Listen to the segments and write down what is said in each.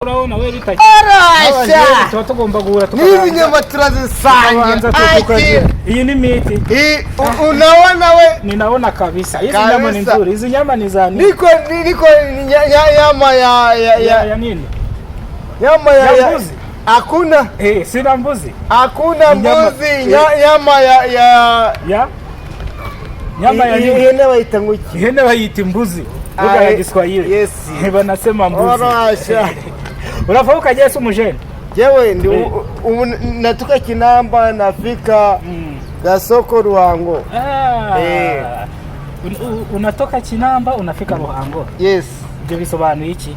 Urabona we bitaki. Arasha! Tuba tugomba guhura. N'izi nyama turazisangira. Tukabanza Aki. tukagira iyi ni miti. Unaona we? Ninaona kabisa hizi nyama ni Kabisa. nzuri, hizi nyama ni za nini? Niko niko nyama ya ya ya, ya ya nini? Nyama ya Ya mbuzi. Hakuna. Eh, sina mbuzi. Hakuna Nyama- mbuzi, nyama ya ya Ya nyama ya nini? Ihene bayita ngo iki? Ihene bayita imbuzi, lugha ya Ah, Kiswahili. yes. Banasema mbuzi. Orasha. Urava ukajya se umujene? Jewe ndi ubu natoka Kinamba, nafika Gasoko, Ruhango. Ah. Eh. Unatoka Kinamba unafika Ruhango? Yes. Ibyo bisobanuye iki?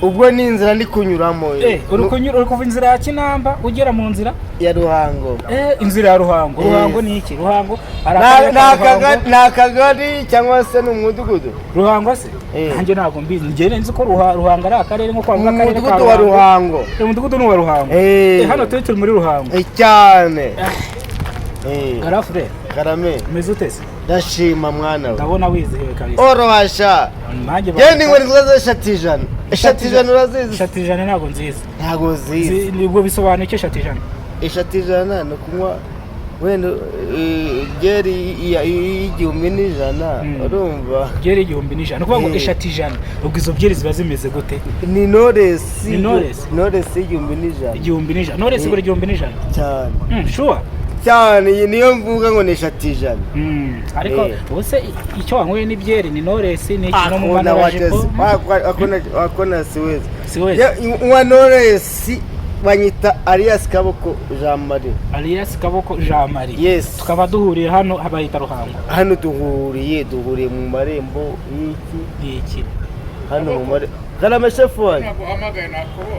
Ubwo ni inzira ndi kunyuramo. Eh, uri kunyura, uri kuva inzira ya Kinamba ugera mu nzira Ya Ruhango. Eh, inzira ya Ruhango. Yes. Ruhango ni iki? Ruhango hari Na akarere na ka Ruhango. akagari, ni akagari cyangwa se ni umudugudu? Ruhango se? Eh. Nanjye ntabwo mbizi, njye nzi ko Ruhango ari akarere, nko kwavuga akarere ka Umudugudu wa Ruhango. Eh, umudugudu ni uwa Ruhango. Eh. Eh, hano turi muri Ruhango. Eh, cyane. Eh. Garafure. Karame. Umeze ute se? Ndashima mwana we. Ndabona wizihiwe kabisa. Orowasha. Nanjye Yewe ni inkoni nziza, eshatu ijana. Eshatu ijana urazizi? Eshatu ijana ntabwo nziza. Ntabwo zizi. Nibwo bisobanuye icyo eshatu ijana? Eshatu ijana ni ukunywa wenda byeri y'1100, urumva? Byeri 1100, ni ukuvuga ngo Eh. eshatu ijana, ubwo izo byeri ziba zimeze gute? Ni Knowless. Ni Knowless? Knowless y'1100. 1100, Knowless Eh. igura 1100? Cyane. Sure. Cyane, iyi niyo mvuga ngo ni eshatu ijana. Ariko Eh. ubu se icyo wanyweye ni byeri, ni Knowless, ni iki no mu Hakuna manarajipo? Hakuna, siwezi. Siwezi. Unywa Knowless banyita Alias Kaboko Jean Marie. Alias Kaboko Jean Marie. Yes. Tukaba duhuriye hano habayita Ruhango. Hano duhuriye mu marembo y'iki? Ni iki? Hano mu marembo. Karame shefu wanjye.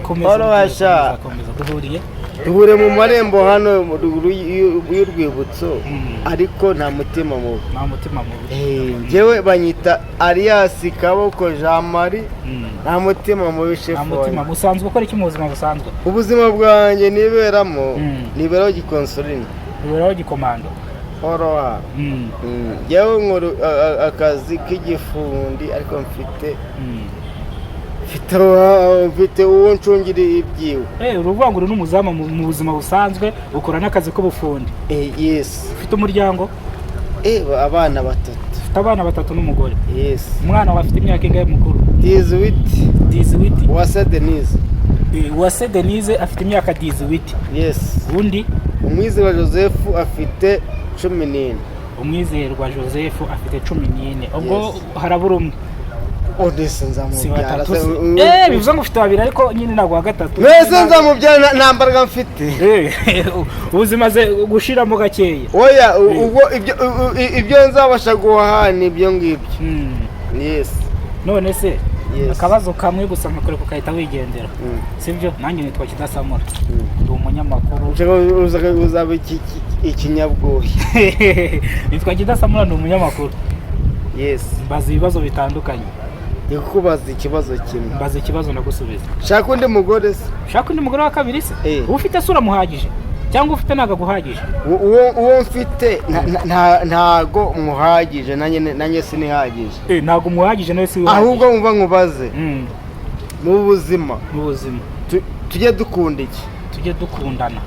Komeza. Orowasha. Komeza, komeza, duhuriye. Duhuriye mu marembo hano mu ruguru y'urwibutso, ariko nta mutima mubi. Nta mutima mubi. Eh, njyewe banyita Alias Kaboko Jean Marie. Nta mutima mubi, Nta shefu mutima wanjye. Usanzwe ukora iki mu buzima busanzwe? Ubuzima bwanjye niberamo, niberaho gikonsolini. Uberaho gikomando. Oroha. Njyewe nkora akazi k'igifundi, ariko mfite mfite uwo ncungira ibyiwe. Eh, uruvuga ngo uri n'umuzamu mu buzima busanzwe, ukora n'akazi k'ubufundi? Eh, yes. Ufite umuryango? Eh, abana batatu. Ufite abana batatu n'umugore? Yes. Umwana wawe afite imyaka ingahe mukuru? 18. 18. Uwase Denise. Eh, Uwase Denise afite imyaka 18? Yes. Undi? Umwizerwa Joseph afite 14. Umwizerwa Joseph afite 14, ubwo Yes. harabura umwe. Odese Si nzamubyara. batatu se? Eh, bivuze ngo ufite babiri, ariko nyine ntabwo wa gatatu. Mwese nzamubyara, nta mbaraga mfite. Eh, ubuzima ze gushiramo gakeya. Oya, ubwo ibyo nzabasha guhaha ni ibyo ngibyo. Yes. None se, Yes. akabazo kamwe gusa nkakureka ukahita wigendera, sibyo? Nanjye nitwa Kidasamura, ndi umunyamakuru. Ushaka uzaba ikinyabwoya. Nitwa Kidasamura, ndi umunyamakuru. Yes. Mbaza ibibazo bitandukanye. Ndi kukubaza ikibazo kimwe. Mbaza ikibazo ndagusubiza. Shaka undi mugore se. Ushaka undi mugore wa kabiri se? Eh. Uba ufite se uramuhagije cyangwa ufite ntabwo aguhagije? Uwo mfite ntago muhagije, nanjye sinihagije. Eh, ntabwo umuhagije, nawe si wihagije. Ahubwo mva nkubaze, mu buzima, Mu buzima, tujye dukunda iki? Tujye dukundana.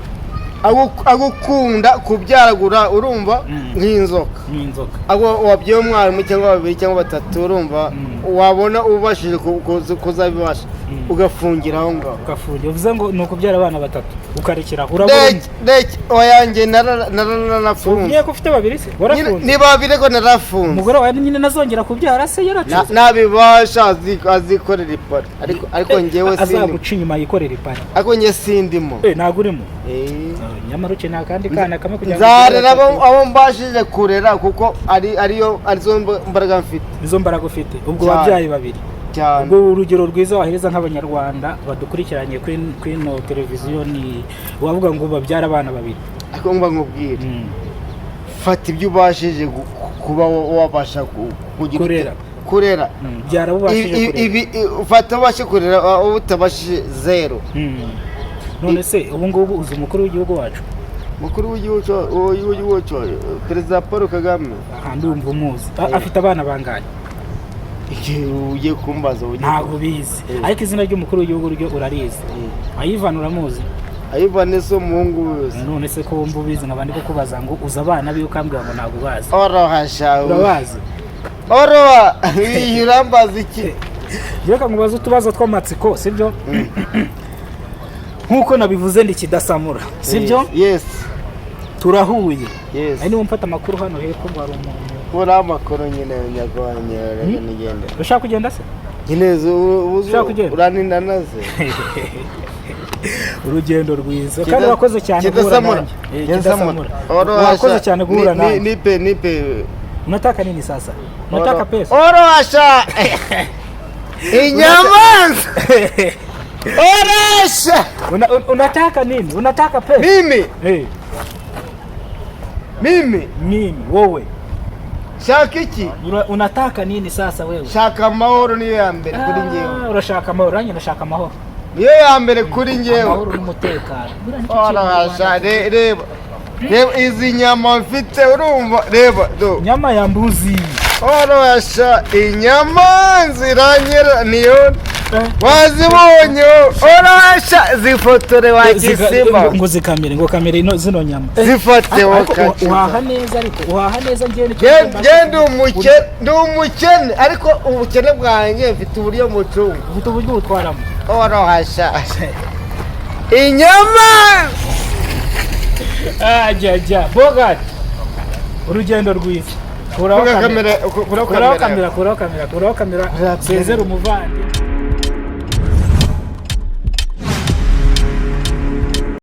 Agukunda kubyaragura, urumva, nk'inzoka. Nk'inzoka. Ago wabyaye umwarimu cyangwa babiri cyangwa batatu, urumva, wabona ubashije kuzabibasha, ugafungira aho ngaho. Ugafungira, bivuze ngo ni ukubyara abana batatu ukarekera aho, urabona? Reke, oya, njye naranafunze. Ugiye ko ufite babiri se, warafunze? Ni babiri, ko narafunze. Umugore wawe nyine nazongera kubyara se, yaracuze? Nabibasha azikorera ipara, ariko njyewe sindimo. Azaguca inyuma yikorera ipara. Ariko njye sindimo. Eh, ntabwo urimo? Eh. Nyamara ukeneye akandi kana kamwe kugira ngo Nzarera ugere batatu. abo mbashije kurera, kuko ariyo arizo mbaraga mfite. Izo mbaraga ufite ubwo Cyane. wabyaye babiri? Cyane. Ubwo urugero rwiza wahereza nk'abanyarwanda badukurikiranye kuri ino televiziyo ni wavuga ngo babyara abana babiri? Ariko mba nkubwire, fata ibyo ubashije kuba wabasha kugira Kurera. Kurera. Byara abo ubashije kurera. Fata ubashe kurera, abo utabashije zero. None se ubu ngubu uzi umukuru w'igihugu wacu? Mukuru w'igihugu w'igihugu, Perezida Paul Kagame. Aha ndumva umuzi. Afite abana bangahe? Igihe ugiye kumbaza ugiye Ntabwo ubizi. Ariko izina ry'umukuru w'igihugu ryo urarizi. Ivan uramuzi? Ivan si umuhungu wese. None se ko wumva ubizi, nkaba ndi kukubaza ngo uzi abana biwe, ukambwira ngo ntabwo ubazi? Oroha sha. Urabazi? Oroha, urambaza iki? Reka nkubaze utubazo tw'amatsiko, sibyo? Nk'uko nabivuze, ndi Kidasamura, sibyo? Yes. Turahuye. Yes. Ari niba mfata amakuru hano hepfo ngo hari umuntu. Uriya amakuru nyine nyarwanya, reka nigende. Ushaka kugenda se? Nyine ubu Ushaka kugenda? uraninda naze. Urugendo rwiza, kandi wakoze cyane guhura Kidasamura. nanjye. Kidasamura, wakoze cyane guhura nanjye. Nipe, nipe. Unataka nini sasa? Unataka pesa? Orosha inyamaswa, orosha. Unataka nini? Unataka pesa? Mimi? Eh. Mimi? Mimi, wowe. Shaka iki? Unataka nini sasa wewe? Shaka amahoro, niyo ya mbere kuri njyewe. Ah, urashaka amahoro, nanjye ndashaka amahoro. Niyo ya mbere kuri njyewe. Amahoro n'umutekano. Buriya nicyo kintu Orosha. Rwanda- Reba, reba izi nyama mfite, urumva? Reba do. Nyama ya mbuzi. Orosha, inyama ziranyera niyo. Eh. Wazibonye? Orosha, zifotore wa gisimba. Ngo zikamere, ngo kamere ino zino nyama. Zifate. Ariko Wokaciza. uhaha neza, ariko uhaha neza, njyewe nicyo Nge ndi umukene, ndi umukene, ariko ubukene bwanjye mfite uburyo mucunga. Ufite uburyo ubutwaramo. Orohasha inyama. Ajya jya bogart, urugendo rwiza. Kuraho Kura kamera. kamera, kura Kuraho kamera. kamera, kuraho kamera, kuraho kamera. Sezera umuvandimwe.